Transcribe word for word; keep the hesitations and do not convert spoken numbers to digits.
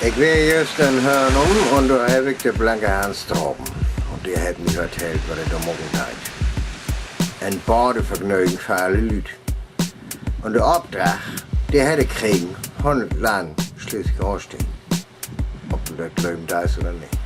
Ik weer jüst in Hörnum un dor heff ik de Blanke Hans drapen. Un de hett mi vertellt, wat he dor maken deit. En Badevergnögen för alle Lüüd. Un de Opdrag, de hett he kregen von 't Land Sleswig-Holsteen. Of du dat glöven deist oder nich.